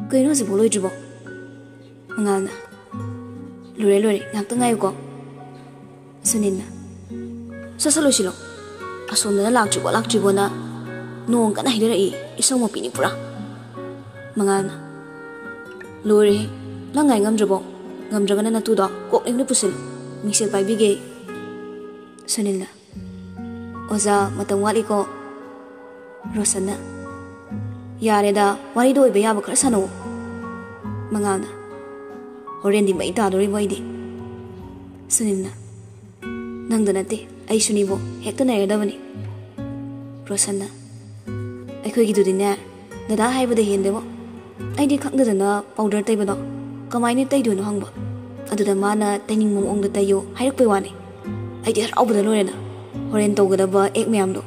"ꯀꯩꯅꯣ ꯍꯧꯖꯤꯛꯐꯥꯎ ꯂꯣꯏꯗ꯭ꯔꯤꯕꯣ?" ꯃꯉꯥꯜꯅ, "ꯂꯣꯏꯔꯦ, ꯂꯣꯏꯔꯦ, ꯉꯥꯛꯇ ꯉꯥꯏꯌꯨꯀꯣ꯫" ꯁꯨꯅꯤꯜꯅ, "ꯁꯠ ꯁꯠ ꯂꯣꯏꯁꯤꯜꯂꯣ꯫ ꯑꯁꯣꯝꯗꯅ ꯂꯥꯛꯇ꯭ꯔꯤꯕꯣ, ꯂꯥꯛꯇ꯭ꯔꯤꯕꯣꯅ ꯅꯣꯡ ꯀꯟꯅ ꯍꯩꯊꯔꯛꯏ, ꯏꯁꯧ ꯃꯄꯤꯅꯤ ꯄꯨꯔꯥ꯫" ꯃꯉꯥꯜꯅ, "ꯂꯣꯏꯔꯦꯍꯦ, ꯅꯪ ꯉꯥꯏ ꯉꯝꯗ꯭ꯔꯕꯣ? ꯉꯝꯗ꯭ꯔꯒꯅ ꯅꯇꯨꯗꯣ ꯀꯣꯛ ꯂꯦꯡꯗ ꯄꯨꯁꯤꯜꯂꯨ, ꯃꯤꯡꯁꯦꯜ ꯄꯥꯏꯕꯤꯒꯦ꯫" ꯁꯨꯅꯤꯜꯅ, "ꯑꯣꯖꯥ, ꯃꯇꯝ ꯋꯥꯠꯂꯤꯀꯣ꯫" ꯔꯣꯁꯟꯅ, "ꯌꯥꯔꯦꯗ, ꯋꯥꯔꯤꯗ ꯑꯣꯏꯕ ꯌꯥꯕ ꯈꯔ ꯁꯥꯟꯅꯧ꯫" ꯃꯉꯥꯜꯅ, "ꯍꯣꯔꯦꯟꯗꯤ ꯃꯩ ꯇꯥꯗꯣꯔꯤꯕꯣ ꯑꯩꯗꯤ?" ꯁꯨꯅꯤꯜꯅ, "ꯅꯪꯗ ꯅꯠꯇꯦ, ꯑꯩꯁꯨꯅꯤꯕꯣ, ꯍꯦꯛꯇ ꯅꯩꯔꯗꯕꯅꯤ꯫ ꯔꯣꯁꯟꯅ, ꯑꯩꯈꯣꯏꯒꯤꯗꯨꯗꯤꯅꯦ, ꯗꯗꯥ ꯍꯥꯏꯕꯗ ꯍꯦꯟꯗꯦꯕꯣ꯫ ꯑꯩꯗꯤ ꯈꯪꯗꯗꯅ ꯄꯥꯎꯗꯔ ꯇꯩꯕꯗꯣ ꯀꯃꯥꯏꯅ ꯇꯩꯗꯣꯏꯅꯣ ꯍꯪꯕ꯫ ꯑꯗꯨꯗ ꯃꯥꯅ ꯇꯩꯅꯤꯡꯕ ꯃꯑꯣꯡꯗ ꯇꯩꯌꯣ ꯍꯥꯏꯔꯛꯄꯩ ꯋꯥꯅꯤ꯫ ꯑꯩꯗꯤ ꯍꯔꯥꯎꯕꯗ ꯂꯣꯏꯔꯦꯅ꯫ ꯍꯣꯔꯦꯟ ꯇꯧꯒꯗꯕ ꯑꯦꯛ ꯃꯌꯥꯝꯗꯣ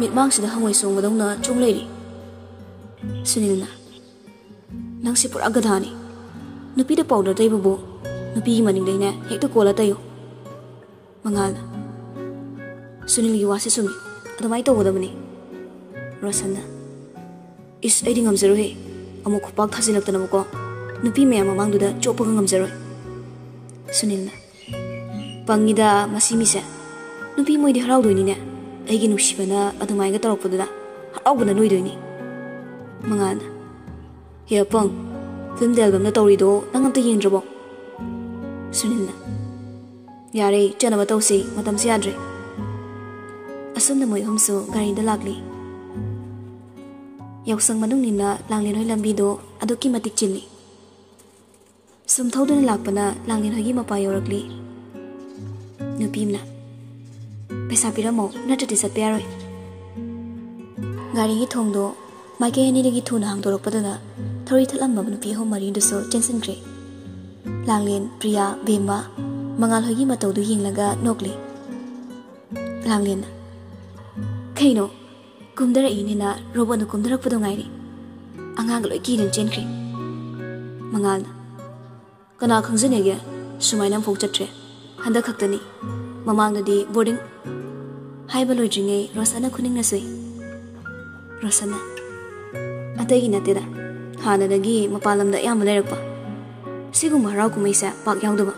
ꯃꯤꯠꯃꯥꯡꯁꯤꯗ ꯍꯪꯉꯣꯏ ꯆꯣꯡꯕꯗꯧꯅ ꯆꯣꯡ ꯂꯩꯔꯤ꯫ ꯁꯨꯅꯤꯜꯅ, ꯅꯪꯁꯦ ꯄꯨꯔꯥ ꯒꯙꯥꯅꯤ꯫ ꯅꯨꯄꯤꯗ ꯄꯥꯎꯗꯔ ꯇꯩꯕꯕꯨ ꯅꯨꯄꯤꯒꯤ ꯃꯅꯤꯡꯗꯩꯅꯦ ꯍꯦꯛꯇ ꯀꯣꯜꯂ ꯇꯩꯌꯨ꯫ ꯃꯉꯥꯜꯅ, ꯁꯨꯅꯤꯜꯒꯤ ꯋꯥꯁꯦ ꯆꯨꯝꯃꯤ, ꯑꯗꯨꯃꯥꯏꯅ ꯇꯧꯒꯗꯕꯅꯤ꯫ ꯔꯣꯁꯟꯅ, ꯏꯁ, ꯑꯩꯗꯤ ꯉꯝꯖꯔꯣꯏꯍꯦ꯫ ꯑꯃꯨꯛ ꯈꯨꯄꯥꯛ ꯊꯥꯖꯤꯜꯂꯛꯇꯅꯕꯀꯣ, ꯅꯨꯄꯤ ꯃꯌꯥꯝ ꯃꯃꯥꯡꯗꯨꯗ ꯆꯣꯞꯄꯒ ꯉꯝꯖꯔꯣꯏ꯫ ꯁꯨꯅꯤꯜꯅ, ꯄꯪꯉꯤꯗ ꯃꯁꯤ ꯃꯤꯁꯦ꯫ ꯅꯨꯄꯤ ꯃꯣꯏꯗꯤ ꯍꯔꯥꯎꯗꯣꯏꯅꯤꯅꯦ, ꯑꯩꯒꯤ ꯅꯨꯡꯁꯤꯕꯅ ꯑꯗꯨꯃꯥꯏꯒ ꯇꯧꯔꯛꯄꯗꯨꯗ ꯍꯔꯥꯎꯕꯅ ꯂꯣꯏꯗꯣꯏꯅꯤ꯫ ꯃꯉꯥꯜꯅ, ꯍꯦ ꯑꯄꯪ, ꯐꯤꯂꯝ ꯑꯦꯜꯕꯝꯗ ꯇꯧꯔꯤꯗꯣ ꯅꯪ ꯑꯝꯇ ꯌꯦꯡꯗ꯭ꯔꯕꯣ? ꯁꯨꯅꯤꯜꯅ, ꯌꯥꯔꯦ, ꯆꯠꯅꯕ ꯇꯧꯁꯤ, ꯃꯇꯝꯁꯦ ꯌꯥꯗ꯭ꯔꯦ꯫ ꯑꯁꯨꯝꯅ ꯃꯣꯏ ꯑꯍꯨꯝꯁꯨ ꯒꯥꯔꯤꯗ ꯂꯥꯛꯂꯤ꯫ ꯌꯥꯎꯁꯪ ꯃꯅꯨꯡꯅꯤꯅ ꯂꯥꯡꯂꯦꯟ ꯍꯣꯏ ꯂꯝꯕꯤꯗꯣ ꯑꯗꯨꯛꯀꯤ ꯃꯇꯤꯛ ꯆꯤꯜꯂꯤ꯫ ꯁꯨꯝ ꯊꯧꯗꯨꯅ ꯂꯥꯛꯄꯅ ꯂꯥꯡꯂꯦꯟ ꯍꯣꯏꯒꯤ ꯃꯄꯥ ꯌꯧꯔꯛꯂꯤ꯫ ꯅꯨꯄꯤ ꯑꯃꯅ, ꯄꯩꯁꯥ ꯄꯤꯔꯝꯃꯣ, ꯅꯠꯇ꯭ꯔꯗꯤ ꯆꯠꯄ ꯌꯥꯔꯣꯏ꯫ ꯒꯥꯔꯤꯒꯤ ꯊꯣꯡꯗꯣ ꯃꯥꯏꯀꯩ ꯑꯅꯤꯗꯒꯤ ꯊꯨꯅ ꯍꯥꯡꯗꯣꯔꯛꯄꯗꯨꯗ ꯊꯧꯔꯤ ꯊꯠꯂꯝꯕ ꯅꯨꯄꯤ ꯑꯍꯨꯝ ꯃꯔꯤꯗꯨꯁꯨ ꯆꯦꯟꯁꯤꯟꯈ꯭ꯔꯦ꯫ ꯂꯥꯡꯂꯦꯟ, ꯄ꯭ꯔꯤꯌꯥ, ꯕꯦꯝꯃ, ꯃꯉꯥꯜ ꯍꯣꯏꯒꯤ ꯃꯇꯧꯗꯨ ꯌꯦꯡꯂꯒ ꯅꯣꯛꯂꯤ꯫ ꯂꯥꯡꯂꯦꯟꯅ, ꯀꯩꯅꯣ, ꯀꯨꯝꯊꯔꯛꯏꯅꯤꯅ ꯔꯣꯕꯣꯠꯅ ꯀꯨꯝꯊꯔꯛꯄꯗꯣ ꯉꯥꯏꯔꯦ꯫ ꯑꯉꯥꯡꯒ ꯂꯣꯏ ꯀꯤꯗꯨꯅ ꯆꯦꯟꯈ꯭ꯔꯦ꯫ ꯃꯉꯥꯜꯅ, ꯀꯅꯥ ꯈꯪꯖꯅꯦꯒꯦ? ꯁꯨꯃꯥꯏꯅ ꯑꯃꯐꯥꯎ ꯆꯠꯇ꯭ꯔꯦ꯫ ꯍꯟꯗꯛ ꯈꯛꯇꯅꯤ꯫ ꯃꯃꯥꯡꯗꯗꯤ ꯕꯣꯔꯗꯤꯡ꯫ ꯍꯥꯏꯕ ꯂꯣꯏꯗ꯭ꯔꯤꯉꯩ ꯔꯣꯁꯟꯅ ꯈꯨꯅꯤꯡꯅ ꯁꯨꯏ꯫ ꯔꯣꯁꯟꯅ, ꯑꯇꯩꯒꯤ ꯅꯠꯇꯦꯗ, ꯍꯥꯟꯅꯗꯒꯤ ꯃꯄꯥꯟ ꯂꯝꯗ ꯑꯌꯥꯝꯕ ꯂꯩꯔꯛꯄ꯫ ꯁꯤꯒꯨꯝꯕ ꯍꯔꯥꯎ ꯀꯨꯝꯍꯩꯁꯦ ꯄꯥꯛ ꯌꯥꯎꯗꯕ,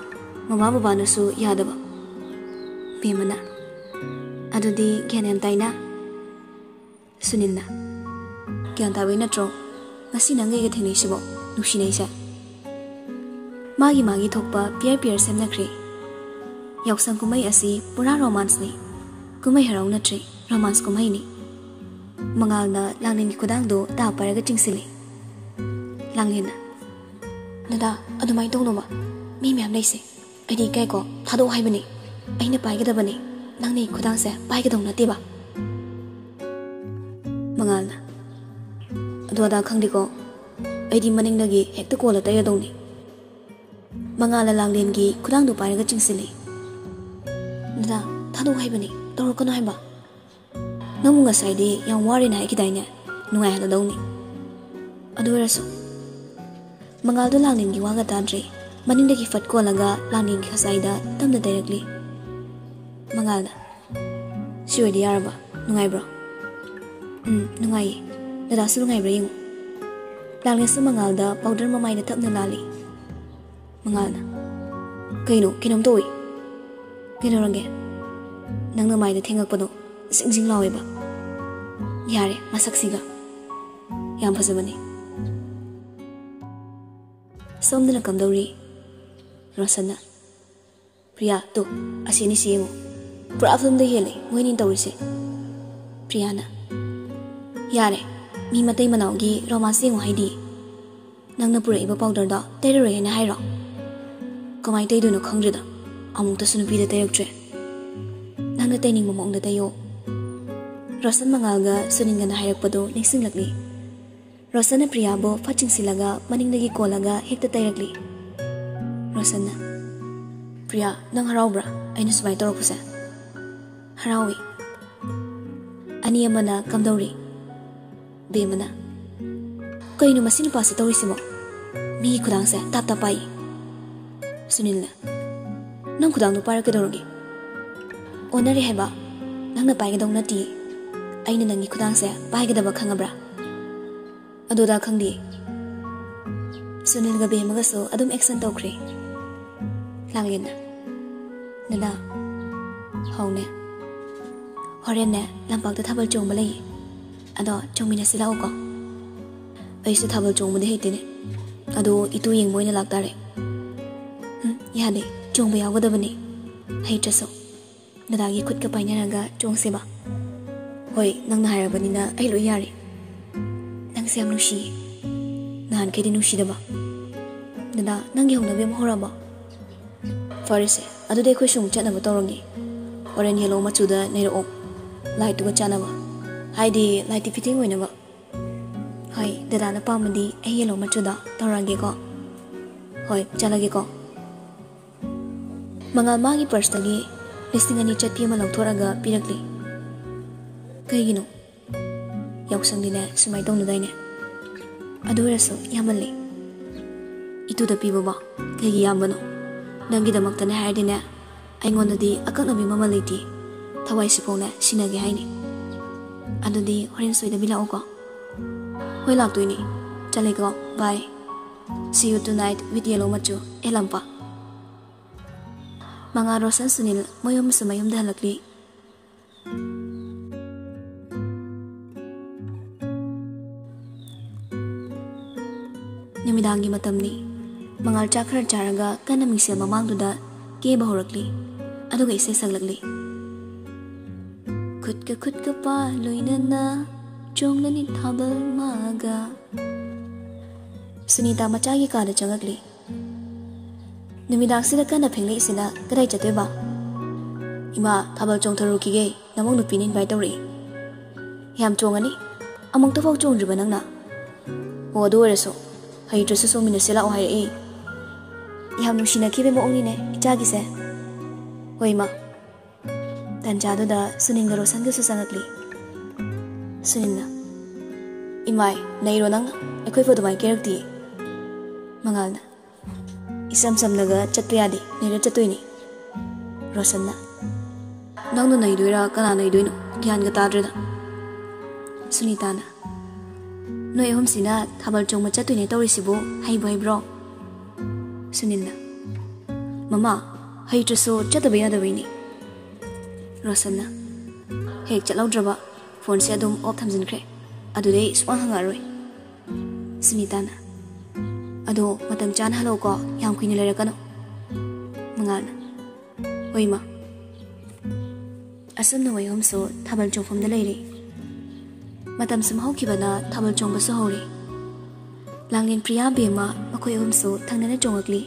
ꯃꯃꯥ ꯕꯕꯥꯅꯁꯨ ꯌꯥꯗꯕ꯫ ꯕꯦꯝꯃꯅ, ꯑꯗꯨꯗꯤ ꯒ꯭ꯌꯥꯟ ꯌꯥꯝ ꯇꯥꯏꯅ꯫ ꯁꯨꯅꯤꯜꯅ, ꯒ꯭ꯌꯥꯟ ꯇꯥꯕꯩ ꯅꯠꯇ꯭ꯔꯣ ꯉꯁꯤ ꯅꯪ ꯑꯩꯒ ꯊꯦꯡꯅꯩꯁꯤꯕꯣ, ꯅꯨꯡꯁꯤꯅꯩꯁꯦ? ꯃꯥꯒꯤ ꯃꯥꯒꯤ ꯊꯣꯛꯄ ꯄꯤꯌꯔ ꯄꯤꯌꯔ ꯁꯦꯝꯅꯈ꯭ꯔꯦ꯫ ꯌꯥꯎꯁꯪ ꯀꯨꯝꯍꯩ ꯑꯁꯤ ꯄꯨꯔꯥ ꯔꯣꯃꯥꯟꯁꯅꯤ꯫ ꯀꯨꯝꯍꯩ ꯍꯔꯥꯎ ꯅꯠꯇ꯭ꯔꯦ, ꯔꯣꯃꯥꯟꯁ ꯀꯨꯝꯍꯩꯅꯤ꯫ ꯃꯉꯥꯜꯅ ꯂꯥꯡꯂꯦꯟꯒꯤ ꯈꯨꯗꯥꯡꯗꯣ ꯇꯥ ꯄꯥꯏꯔꯒ ꯆꯤꯡꯁꯤꯜꯂꯤ꯫ ꯂꯥꯡꯂꯦꯟꯅ, ꯗꯗꯥ, ꯑꯗꯨꯃꯥꯏꯅ ꯇꯧꯅꯣꯕ, ꯃꯤ ꯃꯌꯥꯝ ꯂꯩꯁꯦ꯫ ꯑꯩꯗꯤ ꯏꯀꯥꯏꯀꯣ, ꯊꯥꯗꯣꯛꯑꯣ ꯍꯥꯏꯕꯅꯤ꯫ ꯑꯩꯅ ꯄꯥꯏꯒꯗꯕꯅꯤ꯫ ꯅꯪꯅ ꯑꯩ ꯈꯨꯗꯥꯡꯁꯦ ꯄꯥꯏꯒꯗꯧ ꯅꯠꯇꯦꯕ꯫ ꯃꯉꯥꯜꯅ, "ꯑꯗꯨ ꯑꯗꯥ ꯈꯪꯗꯦꯀꯣ, ꯑꯩꯗꯤ ꯃꯅꯤꯡꯗꯒꯤ ꯍꯦꯛꯇ ꯀꯣꯜꯂ ꯇꯩꯔꯗꯧꯅꯤ꯫" ꯃꯉꯥꯜꯅ ꯂꯥꯡꯂꯦꯟꯒꯤ ꯈꯨꯗꯥꯡꯗꯨ ꯄꯥꯏꯔꯒ ꯆꯤꯡꯁꯤꯜꯂꯤ꯫ "ꯗꯗꯥ, ꯊꯥꯗꯣꯛ ꯍꯥꯏꯕꯅꯤ, ꯇꯧꯔꯛꯀꯅꯨ ꯍꯥꯏꯕ꯫ ꯅꯪꯕꯨ ꯉꯁꯥꯏꯗꯤ ꯌꯥꯝ ꯋꯥꯔꯦꯅ ꯍꯥꯏꯈꯤꯗꯥꯏꯅꯦ? ꯅꯨꯡꯉꯥꯏꯍꯜꯂꯗꯧꯅꯤ꯫" ꯑꯗꯨ ꯑꯣꯏꯔꯁꯨ꯫ ꯃꯉꯥꯜꯗꯣ ꯂꯥꯡꯂꯦꯟꯒꯤ ꯋꯥꯒ ꯇꯥꯗ꯭ꯔꯦ꯫ ꯃꯅꯤꯡꯗꯒꯤ ꯐꯠ ꯀꯣꯜꯂꯒ ꯂꯥꯡꯂꯦꯟꯒꯤ ꯈꯖꯥꯏꯗ ꯇꯞꯅ ꯇꯩꯔꯛꯂꯤ꯫ ꯃꯉꯥꯜꯅ, "ꯁꯤ ꯑꯣꯏꯗꯤ ꯌꯥꯔꯕ? ꯅꯨꯡꯉꯥꯏꯕ꯭ꯔꯣ?" "ꯎꯝ, ꯅꯨꯡꯉꯥꯏꯌꯦ꯫ ꯗꯗꯥꯁꯨ ꯅꯨꯡꯉꯥꯏꯕ꯭ꯔꯥ ꯌꯦꯡꯉꯨ꯫" ꯂꯥꯡꯂꯦꯟꯁꯨ ꯃꯉꯥꯜꯗ ꯄꯥꯎꯗꯔ ꯃꯃꯥꯏꯗ ꯇꯞꯅ ꯂꯥꯜꯂꯤ꯫ ꯃꯉꯥꯜꯅ, "ꯀꯩꯅꯣ, ꯀꯩꯅꯣꯝ ꯇꯧꯏ꯫" "ꯀꯩꯗꯧꯔꯒꯦ?" "ꯅꯪꯅ ꯃꯥꯏꯗ ꯊꯦꯡꯉꯛꯄꯗꯣ ꯖꯤꯡ ꯖꯤꯡ ꯂꯥꯎꯋꯦꯕ꯫" "ꯌꯥꯔꯦ, ꯃꯁꯛꯁꯤꯒ꯫ ꯌꯥꯝ ꯐꯖꯕꯅꯤ꯫" ꯁꯣꯝꯗꯅ ꯀꯝꯗꯧꯔꯤ? ꯔꯣꯁꯟꯅ, "ꯄ꯭ꯔꯤꯌꯥ, ꯇꯨ, ꯑꯁꯤ ꯑꯅꯤꯁꯤ ꯌꯦꯡꯉꯨ꯫ ꯄꯨꯔꯥ ꯐꯤꯂꯝꯗ ꯍꯦꯜꯂꯦ ꯃꯣꯏꯅꯤ ꯇꯧꯔꯤꯁꯦ꯫" ꯄ꯭ꯔꯤꯌꯥꯅ, "ꯌꯥꯔꯦ, ꯃꯤ ꯃꯇꯩ ꯃꯅꯥꯎꯒꯤ ꯔꯣꯃꯥꯟꯁ ꯌꯦꯡꯉꯨ ꯍꯥꯏꯗꯤ꯫ ꯅꯪꯅ ꯄꯨꯔꯛꯏꯕ ꯄꯥꯎꯗꯔꯗꯣ ꯇꯩꯔꯔꯣꯏ ꯍꯥꯏꯅ ꯍꯥꯏꯔꯣ? ꯀꯃꯥꯏꯅ ꯇꯩꯗꯣꯏꯅꯣ ꯈꯪꯗ꯭ꯔꯦꯗ꯫ ꯑꯃꯨꯛꯇꯁꯨ ꯅꯨꯄꯤꯗ ꯇꯩꯔꯛꯇ꯭ꯔꯦ꯫ ꯅꯪꯅ ꯇꯩꯅꯤꯡꯕ ꯃꯑꯣꯡꯗ ꯇꯩꯌꯣ꯫" ꯔꯣꯁꯟ ꯃꯉꯥꯜꯒ ꯁꯨꯅꯤꯟꯒꯅ ꯍꯥꯏꯔꯛꯄꯗꯨ ꯅꯤꯡꯁꯤꯡꯂꯛꯂꯤ꯫ ꯔꯣꯁꯟꯅ ꯄ꯭ꯔꯤꯌꯥꯕꯨ ꯐꯠ ꯆꯤꯡꯁꯤꯜꯂꯒ ꯃꯅꯤꯡꯗꯒꯤ ꯀꯣꯜꯂꯒ ꯍꯦꯛꯇ ꯇꯩꯔꯛꯂꯤ꯫ ꯔꯣꯁꯟꯅ, "ꯄ꯭ꯔꯤꯌꯥ, ꯅꯪ ꯍꯔꯥꯎꯕ꯭ꯔꯥ ꯑꯩꯅ ꯁꯨꯃꯥꯏꯅ ꯇꯧꯔꯛꯄꯁꯦ?" "ꯍꯔꯥꯎꯏ꯫" ꯑꯅꯤ ꯑꯃꯅ ꯀꯝꯗꯧꯔꯤ? ꯕꯦꯝꯃꯅ, "ꯀꯩꯅꯣ ꯃꯁꯤ ꯅꯨꯄꯥꯁꯦ ꯇꯧꯔꯤꯁꯤꯕꯣ? ꯃꯤꯒꯤ ꯈꯨꯗꯥꯡꯁꯦ ꯇꯥꯞ ꯇꯥꯞ ꯄꯥꯏ꯫" ꯁꯨꯅꯤꯜꯅ, "ꯅꯪ ꯈꯨꯗꯥꯡꯗꯣ ꯄꯥꯏꯔ ꯀꯩꯗꯧꯔꯒꯦ? ꯑꯣꯟꯅꯔꯦ ꯍꯥꯏꯕ꯫ ꯅꯪꯅ ꯄꯥꯏꯒꯗꯧ ꯅꯠꯇꯦ꯫ ꯑꯩꯅ ꯅꯪꯒꯤ ꯈꯨꯗꯥꯡꯁꯦ ꯄꯥꯏꯒꯗꯕ, ꯈꯪꯉꯕ꯭ꯔꯥ?" "ꯑꯗꯨꯗ ꯈꯪꯗꯦ꯫" ꯁꯨꯅꯤꯜꯒ ꯕꯦꯝꯃꯒꯁꯨ ꯑꯗꯨꯝ ꯑꯦꯛꯁꯟ ꯇꯧꯈ꯭ꯔꯦ꯫ ꯂꯥꯡꯂꯦꯟꯅ, "ꯗꯗꯥ, ꯍꯥꯎꯅꯦ꯫ ꯍꯣꯔꯦꯟꯅꯦ ꯂꯝꯄꯥꯛꯇ ꯊꯥꯕꯜ ꯆꯣꯡꯕ ꯂꯩꯌꯦ꯫ ꯑꯗꯣ ꯆꯣꯡꯃꯤꯟꯅꯁꯤ ꯂꯥꯛꯎꯀꯣ꯫" "ꯑꯩꯁꯨ ꯊꯥꯕꯜ ꯆꯣꯡꯕꯗꯤ ꯍꯩꯇꯦꯅꯦ꯫ ꯑꯗꯣ ꯏꯇꯨ ꯌꯦꯡꯕ ꯑꯣꯏꯅ ꯂꯥꯛꯇꯥꯔꯦ꯫" "ꯎꯝ, ꯌꯥꯗꯦ꯫ ꯆꯣꯡꯕ ꯌꯥꯎꯒꯗꯕꯅꯤ꯫ ꯍꯩꯇ꯭ꯔꯁꯨ꯫ ꯗꯗꯥꯒꯤ ꯈꯨꯠꯀ ꯄꯥꯏꯅꯔꯒ ꯆꯣꯡꯁꯦꯕ꯫" "ꯍꯣꯏ, ꯅꯪꯅ ꯍꯥꯏꯔꯕꯅꯤꯅ ꯑꯩ ꯂꯣꯏ ꯌꯥꯔꯦ꯫ ꯅꯪꯁꯦ ꯌꯥꯝ ꯅꯨꯡꯁꯤꯌꯦ꯫ ꯅꯍꯥꯟꯈꯩꯗꯤ ꯅꯨꯡꯁꯤꯗꯕ꯫ ꯗꯗꯥ, ꯅꯪꯒꯤ ꯍꯧꯅꯕꯤ ꯑꯃ ꯍꯧꯔꯛꯑꯕꯣ? ꯐꯔꯦꯁꯦ, ꯑꯗꯨꯗꯤ ꯑꯩꯈꯣꯏꯁꯨ ꯑꯃꯨꯛ ꯆꯠꯅꯕ ꯇꯧꯔꯒꯦ꯫" ꯑꯣꯔꯦꯟꯖ ꯌꯦꯂꯣ ꯃꯆꯨꯗ ꯅꯩꯔꯛꯑꯣ, ꯂꯥꯏꯠꯇꯨꯒ ꯆꯥꯟꯅꯕ, ꯍꯥꯏꯗꯤ ꯂꯥꯏꯠꯇꯤ ꯐꯤꯠꯇꯤꯡ ꯑꯣꯏꯅꯕ꯫ ꯍꯣꯏ, ꯗꯗꯥꯅ ꯄꯥꯝꯃꯗꯤ ꯑꯩ ꯌꯦꯂꯣ ꯃꯆꯨꯗ ꯇꯧꯔꯛꯑꯒꯦꯀꯣ꯫ ꯍꯣꯏ, ꯆꯠꯂꯒꯦꯀꯣ꯫ ꯃꯉꯥꯜ ꯃꯥꯒꯤ ꯄꯔꯁꯇꯒꯤ ꯂꯤꯁꯤꯡ ꯑꯅꯤ ꯆꯠꯄꯤ ꯑꯃ ꯂꯧꯊꯣꯔꯛꯑꯒ ꯄꯤꯔꯛꯂꯤ꯫ ꯀꯩꯒꯤꯅꯣ? ꯌꯥꯎꯁꯪꯗꯤꯅꯦ ꯁꯨꯃꯥꯏꯅ ꯇꯧꯅꯗꯥꯏꯅꯦ? ꯑꯗꯨ ꯑꯣꯏꯔꯁꯨ ꯌꯥꯝꯃꯜꯂꯦ꯫ ꯏꯇꯨꯗ ꯄꯤꯕꯕꯣ ꯀꯩꯒꯤ ꯌꯥꯝꯕꯅꯣ? ꯅꯪꯒꯤꯗꯃꯛꯇꯅꯦ ꯍꯥꯏꯔꯗꯤꯅꯦ, ꯑꯩꯉꯣꯟꯗꯗꯤ ꯑꯀꯛꯅꯕꯤ ꯃꯃꯜ ꯂꯩꯇꯦ꯫ ꯊꯋꯥꯏꯁꯤꯐꯥꯎꯅꯦ ꯁꯤꯟꯅꯒꯦ ꯍꯥꯏꯅꯤ꯫ ꯑꯗꯨꯗꯤ ꯍꯣꯔꯦꯟ ꯁꯣꯏꯗꯕꯤ ꯂꯥꯛꯎꯀꯣ꯫ ꯍꯣꯏ, ꯂꯥꯛꯇꯣꯏꯅꯤ꯫ ꯆꯠꯂꯦꯀꯣ, bye. See you tonight with yellow ꯃꯆꯨ, ꯑꯦ ꯂꯝꯄꯥꯛ꯫ ꯃꯉꯥꯜ, ꯔꯣꯁꯟ, ꯁꯨꯅꯤꯜ ꯃꯣꯏ ꯑꯍꯨꯝꯁꯨ ꯃꯌꯨꯝꯗ ꯍꯜꯂꯛꯂꯤ꯫ ꯅꯨꯃꯤꯗꯥꯡꯒꯤ ꯃꯇꯝꯅꯤ꯫ ꯃꯉꯥꯜ ꯆꯥꯛ ꯈꯔ ꯆꯥꯔꯒ ꯀꯟꯅ ꯃꯤꯡꯁꯦꯜ ꯃꯃꯥꯡꯗꯨꯗ ꯀꯦꯕ ꯍꯧꯔꯛꯂꯤ꯫ ꯑꯗꯨꯒ ꯏꯁꯩ ꯁꯛꯂꯛꯂꯤ꯫ ꯈꯨꯠꯀ ꯈꯨꯠꯀ ꯄꯥ ꯂꯣꯏꯅꯅ ꯆꯣꯡꯂꯅꯤ ꯊꯥꯕꯜ ꯃꯥꯒ꯫ ꯁꯨꯅꯤꯇꯥ ꯃꯆꯥꯒꯤ ꯀꯥꯗ ꯆꯪꯉꯛꯂꯤ꯫ ꯅꯨꯃꯤꯗꯥꯡꯁꯤꯗ ꯀꯟꯅ ꯐꯦꯡꯂꯛꯏꯁꯤꯅ ꯀꯗꯥꯏ ꯆꯠꯇꯣꯏꯕ? ꯏꯃꯥ, ꯊꯥꯕꯜ ꯆꯣꯡꯊꯔꯨꯈꯤꯒꯦ, ꯅꯃꯧ ꯅꯨꯄꯤꯅ invite ꯇꯧꯔꯛꯏ꯫ ꯌꯥꯝ ꯆꯣꯡꯉꯅꯤ, ꯑꯃꯨꯛꯇꯐꯥꯎ ꯆꯣꯡꯗ꯭ꯔꯤꯕ ꯅꯪꯅ? ꯑꯣ, ꯑꯗꯨ ꯑꯣꯏꯔꯁꯨ ꯍꯩꯇ꯭ꯔꯁꯨ ꯆꯣꯡꯃꯤꯟꯅꯁꯤ ꯂꯥꯛꯑꯣ ꯍꯥꯏꯔꯛꯏ꯫ ꯌꯥꯝ ꯅꯨꯡꯁꯤꯅꯈꯤꯕꯒꯤ ꯃꯑꯣꯡꯅꯤꯅꯦ ꯏꯆꯥꯒꯤꯁꯦ꯫ ꯍꯣꯏ ꯏꯃꯥ꯫ ꯇꯟꯖꯥꯗꯨꯗ ꯁꯨꯅꯤꯜꯒ ꯔꯣꯁꯟꯒꯁꯨ ꯆꯪꯉꯛꯂꯤ꯫ ꯁꯨꯅꯤꯜꯅ, "ꯏꯃꯥꯏ, ꯅꯩꯔꯣ ꯅꯪꯅ, ꯑꯩꯈꯣꯏꯕꯨ ꯑꯗꯨꯃꯥꯏꯅ ꯀꯦꯔꯛꯇꯤꯌꯦ꯫" ꯃꯉꯥꯜꯅ, "ꯏꯆꯝ ꯆꯝꯅꯒ ꯆꯠꯄ ꯌꯥꯗꯦ, ꯅꯩꯔ ꯆꯠꯇꯣꯏꯅꯤ꯫" ꯔꯣꯁꯟꯅ, "ꯅꯪꯅ ꯅꯩꯗꯣꯏꯔꯥ ꯀꯅꯥ ꯅꯩꯗꯣꯏꯅꯣ? ꯒ꯭ꯌꯥꯟꯒ ꯇꯥꯗ꯭ꯔꯦꯗ꯫" ꯁꯨꯅꯤꯇꯥꯅ, "ꯅꯣꯏ ꯑꯍꯨꯝꯁꯤꯅ ꯊꯥꯕꯜ ꯆꯣꯡꯕ ꯆꯠꯇꯣꯏꯅꯦ ꯇꯧꯔꯤꯁꯤꯕꯨ ꯍꯩꯕꯨ ꯍꯩꯕ꯭ꯔꯣ?" ꯁꯨꯅꯤꯜꯅ, "ꯃꯃꯥ, ꯍꯩꯇ꯭ꯔꯁꯨ ꯆꯠꯇꯕ ꯌꯥꯗꯕꯩꯅꯤ꯫" ꯔꯣꯁꯟꯅ, "ꯍꯦꯛ ꯆꯠꯍꯧꯗ꯭ꯔꯕ ꯐꯣꯟꯁꯦ ꯑꯗꯨꯝ off ꯊꯝꯖꯤꯟꯈ꯭ꯔꯦ, ꯑꯗꯨꯗꯩ ꯁꯨꯡꯍꯪ ꯍꯪꯉꯛꯑꯔꯣꯏ꯫" ꯁꯨꯅꯤꯇꯥꯅ, "ꯑꯗꯣ ꯃꯇꯝ ꯆꯥꯅ ꯍꯜꯂꯛꯎꯀꯣ, ꯌꯥꯝ ꯀꯨꯏꯅ ꯂꯩꯔꯛꯀꯅꯨ꯫" ꯃꯉꯥꯜꯅ, "ꯍꯣꯏ ꯏꯃꯥ꯫" ꯑꯁꯨꯝꯅ ꯃꯣꯏ ꯑꯍꯨꯝꯁꯨ ꯊꯥꯕꯜ ꯆꯣꯡꯐꯝꯗ ꯂꯩꯔꯦ꯫ ꯃꯇꯝꯁꯨ ꯍꯧꯈꯤꯕꯅ ꯊꯥꯕꯜ ꯆꯣꯡꯕꯁꯨ ꯍꯧꯔꯦ꯫ ꯂꯥꯡꯂꯦꯟ ꯄ꯭ꯔꯤꯌꯥ ꯕꯦꯝꯃ ꯃꯈꯣꯏ ꯑꯍꯨꯝꯁꯨ ꯊꯪꯅꯅ ꯆꯣꯡꯉꯛꯂꯤ꯫